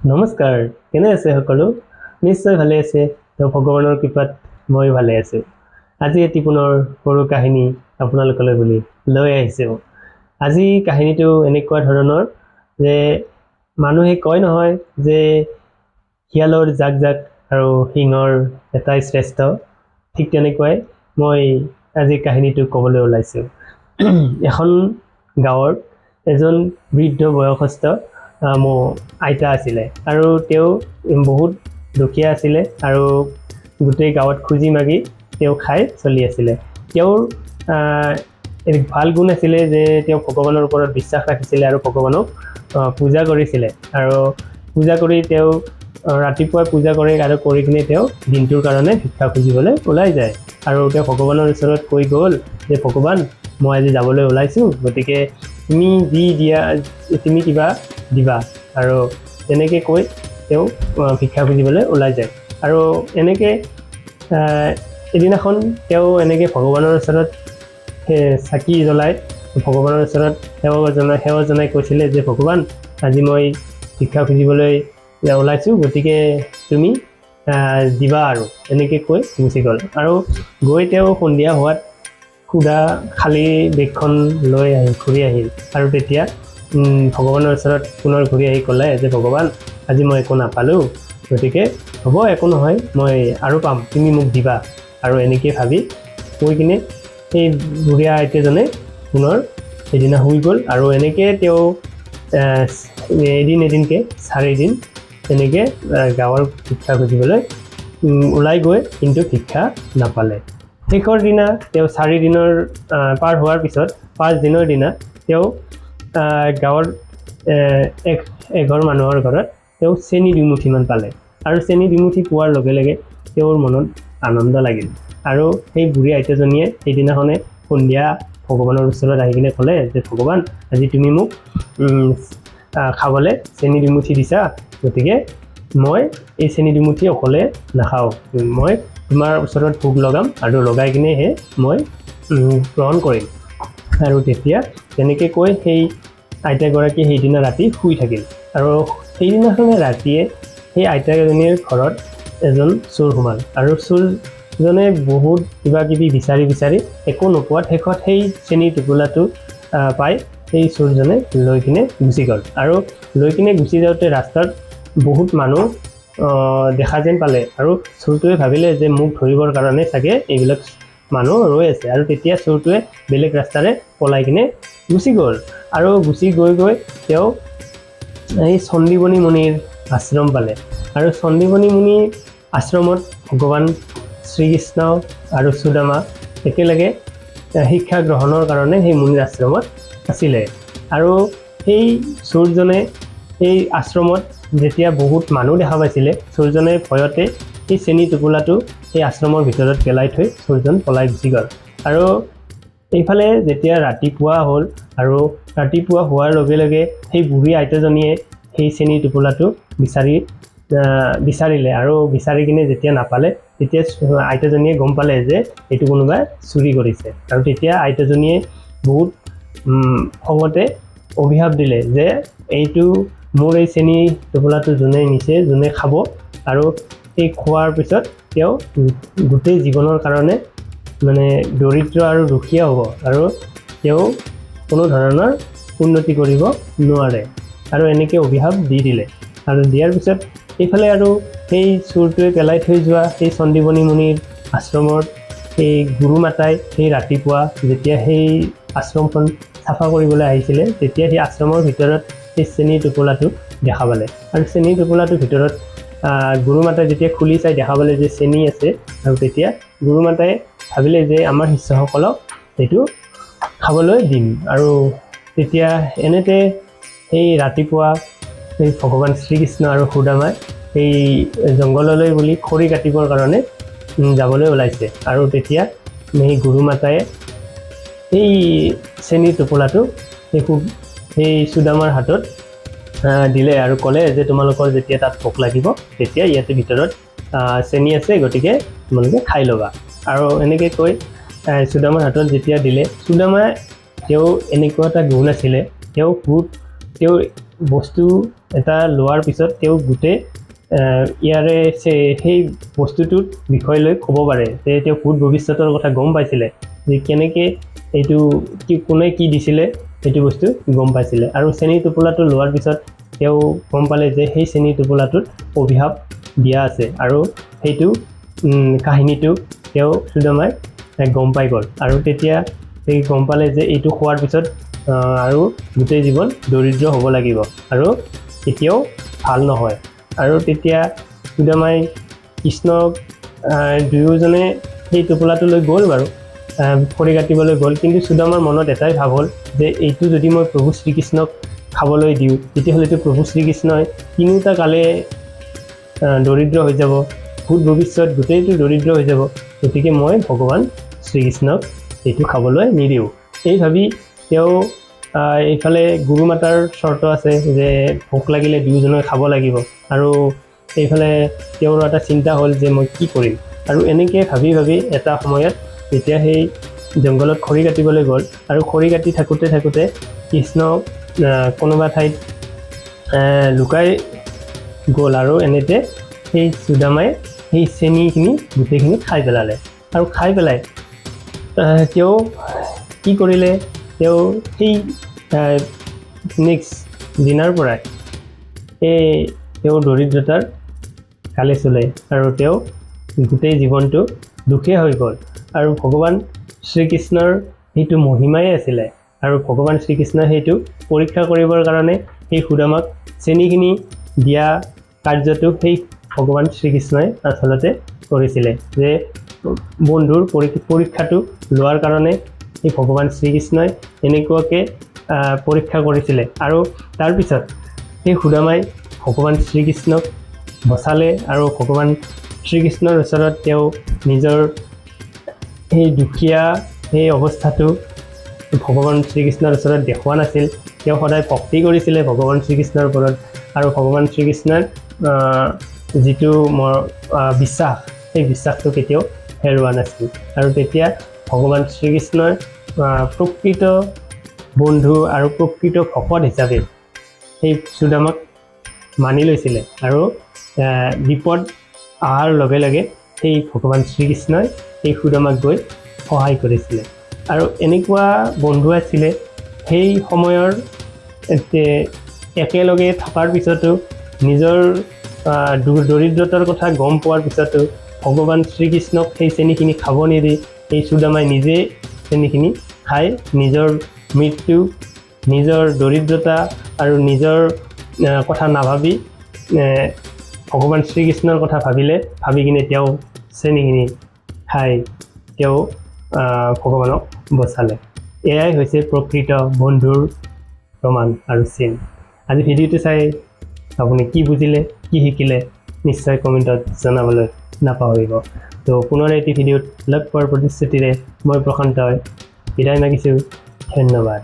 নমস্কাৰ, কেনে আছে সকলো? নিশ্চয় ভালে আছে। তো ভগৱানৰ কৃপাত ময়ো ভালে আছোঁ। আজি এটি পুনৰ সৰু কাহিনী আপোনালোকলৈ বুলি লৈ আহিছোঁ। আজি কাহিনীটো এনেকুৱা ধৰণৰ যে মানুহে কয় নহয় যে শিয়ালৰ জাক জাক আৰু সিংহৰ এটাই শ্ৰেষ্ঠ, ঠিক তেনেকুৱাই মই আজি কাহিনীটো ক'বলৈ ওলাইছোঁ। এখন গাঁৱত এজন বৃদ্ধ বয়সস্থ মোৰ আইতা আছিলে আৰু তেওঁ বহুত দুখীয়া আছিলে আৰু গোটেই গাঁৱত খুজি মাগি তেওঁ খাই চলি আছিলে। তেওঁৰ ভাল গুণ আছিলে যে তেওঁ ভগৱানৰ ওপৰত বিশ্বাস ৰাখিছিলে আৰু ভগৱানক পূজা কৰিছিলে আৰু পূজা কৰি তেওঁ ৰাতিপুৱাই পূজা কৰে আৰু কৰি কিনে তেওঁ দিনটোৰ কাৰণে ভিক্ষা খুজিবলৈ ওলাই যায়। আৰু তেওঁ ভগৱানৰ ওচৰত কৈ গ'ল যে ভগৱান, মই আজি যাবলৈ ওলাইছোঁ, গতিকে তুমি যি দিয়া, তুমি কিবা দিবা। আৰু তেনেকৈ কৈ তেওঁ ভিক্ষা খুজিবলৈ ওলাই যায়। আৰু এনেকৈ এদিনাখন তেওঁ এনেকৈ ভগৱানৰ ওচৰত চাকি জ্বলাই ভগৱানৰ ওচৰত সেৱা জনাই কৈছিলে যে ভগৱান, আজি মই ভিক্ষা খুজিবলৈ ওলাইছোঁ, গতিকে তুমি দিবা। আৰু এনেকৈ কৈ গুচি গ'ল। আৰু গৈ তেওঁ সন্ধিয়া হোৱাত সুদা খালী বেগখন লৈ আহি ঘূৰি আহিল। আৰু তেতিয়া ভগৱানৰ ওচৰত পুনৰ ঘূৰি আহি ক'লে যে ভগৱান, আজি মই একো নাপালোঁ, গতিকে হ'ব, একো নহয়, মই আৰু পাম, তুমি মোক দিবা। আৰু এনেকৈ ভাবি কৈ কিনে সেই বুঢ়ী আইতাজনে পুনৰ সেইদিনা শুই গ'ল। আৰু এনেকৈ তেওঁ এদিন এদিনকৈ চাৰিদিন তেনেকৈ গাঁৱৰ ভিক্ষা খুজিবলৈ ওলাই গৈ কিন্তু ভিক্ষা নাপালে। শেষৰ দিনা তেওঁ চাৰিদিনৰ পাৰ হোৱাৰ পিছত পাঁচদিনৰ দিনা তেওঁ গাঁৱৰ এক এঘৰ মানুহৰ ঘৰত তেওঁ চেনি দুমুঠিমান পালে। আৰু চেনি দুমুঠি পোৱাৰ লগে লগে তেওঁৰ মনত আনন্দ লাগিল। আৰু সেই বুঢ়ী আইতাজনীয়ে সেইদিনাখনে সন্ধিয়া ভগৱানৰ ওচৰত আহি কিনে ক'লে যে ভগৱান, আজি তুমি মোক খাবলৈ চেনি দুমুঠি দিছা, গতিকে মই এই চেনি দুমুঠি অকলে নাখাওঁ, মই তোমাৰ ওচৰত ভোগ লগাম আৰু লগাই কিনেহে মই গ্ৰহণ কৰিম। আৰু তেতিয়া তেনেকৈ কৈ সেই আইতাগৰাকী সেইদিনা ৰাতি শুই থাকিল। আৰু সেইদিনাখনে ৰাতিয়ে সেই আইতাজনীৰ ঘৰত এজন চোৰ সোমাল। আৰু চোৰজনে বহুত কিবা কিবি বিচাৰি বিচাৰি একো নোপোৱাত শেষত সেই চেনিৰ টোপোলাটো পাই সেই চোৰজনে লৈ কিনে গুচি গ'ল। আৰু লৈ কিনে গুচি যাওঁতে ৰাস্তাত বহুত মানুহ দেখা যেন পালে। আৰু চোৰটোৱে ভাবিলে যে মোক ধৰিবৰ কাৰণে চাগে এইবিলাক মানুহ ৰৈ আছে। আৰু তেতিয়া চোৰটোৱে বেলেগ ৰাস্তাৰে পলাই কিনে গুচি গ'ল। আৰু গুচি গৈ গৈ তেওঁ এই সন্দীপনী মুনিৰ আশ্ৰম পালে। আৰু সন্দীপনী মুনিৰ আশ্ৰমত ভগৱান শ্ৰীকৃষ্ণ আৰু সুদামা একেলগে শিক্ষা গ্ৰহণৰ কাৰণে সেই মুনিৰ আশ্ৰমত আছিলে। আৰু সেই চোৰজনে সেই আশ্ৰমত যেতিয়া বহুত মানুহ দেখা পাইছিলে, চোৰজনে ভয়তে সেই চেনি টোপোলাটো সেই আশ্ৰমৰ ভিতৰত পেলাই থৈ চোৰজন পলাই গুচি গ'ল। আৰু এইফালে যেতিয়া ৰাতিপুৱা হ'ল আৰু ৰাতিপুৱা হোৱাৰ লগে লগে সেই বুঢ়ী আইতাজনীয়ে সেই চেনিৰ টোপোলাটো বিচাৰিলে। আৰু বিচাৰি কিনে যেতিয়া নাপালে, তেতিয়া আইতাজনীয়ে গম পালে যে এইটো কোনোবাই চুৰি কৰিছে। আৰু তেতিয়া আইতাজনীয়ে বহুত খঙতে অভিশাপ দিলে যে এইটো মোৰ এই চেনি টোপোলাটো যোনে নিছে, যোনে খাব, আৰু এই খোৱাৰ পিছত তেওঁ গোটেই জীৱনৰ কাৰণে মানে দৰিদ্ৰ আৰু দুখীয়া হ'ব আৰু তেওঁ কোনো ধৰণৰ উন্নতি কৰিব নোৱাৰে। আৰু এনেকৈ অভিশাপ দি দিলে। আৰু দিয়াৰ পিছত এইফালে আৰু সেই চোৰটোৱে পেলাই থৈ যোৱা সেই সন্দীপনী মুনিৰ আশ্ৰমত সেই গুৰুমাতাই সেই ৰাতিপুৱা যেতিয়া সেই আশ্ৰমখন চাফা কৰিবলৈ আহিছিলে, তেতিয়া সেই আশ্ৰমৰ ভিতৰত সেই চেনিৰ টোপোলাটো দেখা পালে। আৰু চেনিৰ টোপোলাটোৰ ভিতৰত গুৰুমাতাই যেতিয়া খুলি চাই দেখা পালে যে চেনি আছে। আৰু তেতিয়া গুৰুমাতাই ভাবিলে যে আমাৰ শিষ্যসকলক এইটো খাবলৈ দিম। আৰু তেতিয়া এনেতে সেই ৰাতিপুৱা সেই ভগৱান শ্ৰীকৃষ্ণ আৰু সুদামাই সেই জংঘললৈ বুলি খৰি কাটিবৰ কাৰণে যাবলৈ ওলাইছে। আৰু তেতিয়া সেই গুৰুমাতাই সেই চেনিৰ টোপোলাটো সেই সুদামাৰ হাতত দিলে আৰু ক'লে যে তোমালোকৰ যেতিয়া তাত ভোক লাগিব, তেতিয়া ইয়াতে ভিতৰত চেনি আছে, গতিকে তোমালোকে খাই ল'বা। আৰু এনেকৈ কৈ সুদামাৰ হাতত যেতিয়া দিলে, সুদামাই তেওঁ এনেকুৱা এটা গুণ আছিলে, তেওঁ বহুত তেওঁ বস্তু এটা লোৱাৰ পিছত তেওঁ গোটেই ইয়াৰে সেই বস্তুটোৰ বিষয় লৈ ক'ব পাৰে যে তেওঁ ভূত ভৱিষ্যতৰ কথা গম পাইছিলে, যে কেনেকৈ এইটো কি কোনে কি দিছিলে সেইটো বস্তু গম পাইছিলে। আৰু চেনীৰ টোপোলাটো লোৱাৰ পিছত তেওঁ গম পালে যে সেই চেনীৰ টোপোলাটোত অভিশাপ দিয়া আছে আৰু সেইটো কাহিনীটো তেওঁ সুদামাই গম পাই গ'ল। আৰু তেতিয়া সেই গম পালে যে এইটো খোৱাৰ পিছত আৰু গোটেই জীৱন দৰিদ্ৰ হ'ব লাগিব আৰু কেতিয়াও ভাল নহয়। আৰু তেতিয়া সুদামাই কৃষ্ণক দুয়োজনে সেই টোপোলাটো লৈ গ'ল বাৰু, খৰি কাটিবলৈ গ'ল। কিন্তু সুদামাৰ মনত এটাই ভাৱ হ'ল যে এইটো যদি মই প্ৰভু শ্ৰীকৃষ্ণক খাবলৈ দিওঁ তেতিয়াহ'লেতো প্ৰভু শ্ৰীকৃষ্ণই তিনিওটা কালে দৰিদ্ৰ হৈ যাব, ভূত ভৱিষ্যত গোটেইটো দৰিদ্ৰ হৈ যাব, গতিকে মই ভগৱান শ্ৰীকৃষ্ণক এইটো খাবলৈ নিদিওঁ। এই ভাবি তেওঁ এইফালে গুৰুমাতাৰ চৰ্ত আছে যে ভোক লাগিলে দুয়োজনে খাব লাগিব, আৰু এইফালে তেওঁৰ এটা চিন্তা হ'ল যে মই কি কৰিম। আৰু এনেকৈ ভাবি ভাবি এটা সময়ত যেতিয়া সেই জংঘলত খৰি কাটিবলৈ গ'ল আৰু খৰি কাটি থাকোঁতে থাকোঁতে কৃষ্ণ কোনোবা ঠাইত লুকাই গ'ল আৰু এনেতে সেই সুদামাই সেই চেনিখিনি গোটেইখিনি খাই পেলালে। আৰু খাই পেলাই তেওঁ কি কৰিলে, তেওঁ সেই নেক্সট দিনাৰ পৰাই এই তেওঁ দৰিদ্ৰতাৰ কালে চলে আৰু তেওঁ গোটেই জীৱনটো দুখীয়া হৈ গ'ল। আৰু ভগৱান শ্ৰীকৃষ্ণৰ সেইটো মহিমাই আছিলে আৰু ভগৱান শ্ৰীকৃষ্ণই সেইটো পৰীক্ষা কৰিবৰ কাৰণে সেই সুদামাক চেনিখিনি দিয়া কাৰ্যটো সেই ভগৱান শ্ৰীকৃষ্ণই আচলতে কৰিছিলে, যে বন্ধুৰ পৰীক্ষাটো লোৱাৰ কাৰণে সেই ভগৱান শ্ৰীকৃষ্ণই এনেকুৱাকৈ পৰীক্ষা কৰিছিলে। আৰু তাৰপিছত সেই সুদামাই ভগৱান শ্ৰীকৃষ্ণক বচালে আৰু ভগৱান শ্ৰীকৃষ্ণৰ ওচৰত তেওঁ নিজৰ সেই দুখীয়া সেই অৱস্থাটো ভগৱান শ্ৰীকৃষ্ণৰ ওচৰত দেখুওৱা নাছিল। তেওঁ সদায় ভক্তি কৰিছিলে ভগৱান শ্ৰীকৃষ্ণৰ ওপৰত আৰু ভগৱান শ্ৰীকৃষ্ণৰ যিটো বিশ্বাস, সেই বিশ্বাসটো কেতিয়াও হেৰুওৱা নাছিল। আৰু তেতিয়া ভগৱান শ্ৰীকৃষ্ণৰ প্ৰকৃত বন্ধু আৰু প্ৰকৃত ভকত হিচাপে সেই সুদামাক মানি লৈছিলে আৰু বিপদ অহাৰ লগে লগে সেই ভগৱান শ্ৰীকৃষ্ণই সেই সুদামাক গৈ সহায় কৰিছিলে। আৰু এনেকুৱা বন্ধু আছিলে সেই সময়ৰ একেলগে থকাৰ পিছতো নিজৰ দৰিদ্ৰতাৰ কথা গম পোৱাৰ পিছতো ভগৱান শ্ৰীকৃষ্ণক সেই চেনিখিনি খাব নিদি সেই সুদামাই নিজে চেনিখিনি খাই নিজৰ মৃত্যু, নিজৰ দৰিদ্ৰতা আৰু নিজৰ কথা নাভাবি ভগৱান শ্ৰীকৃষ্ণৰ কথা ভাবি কিনে তেওঁ চেনিখিনি খাই তেওঁ ভগৱানক বচালে। এয়াই হৈছে প্ৰকৃত বন্ধুৰ প্ৰমাণ আৰু চিন। আজি ভিডিঅ'টো চাই আপুনি কি বুজিলে, কি শিকিলে নিশ্চয় কমেণ্টত জনাবলৈ নাপাহৰিব। তো পুনৰ এটি ভিডিঅ'ত লগ পোৱাৰ প্ৰতিশ্ৰুতিৰে মই প্ৰশান্তই বিদায় মাগিছোঁ। ধন্যবাদ।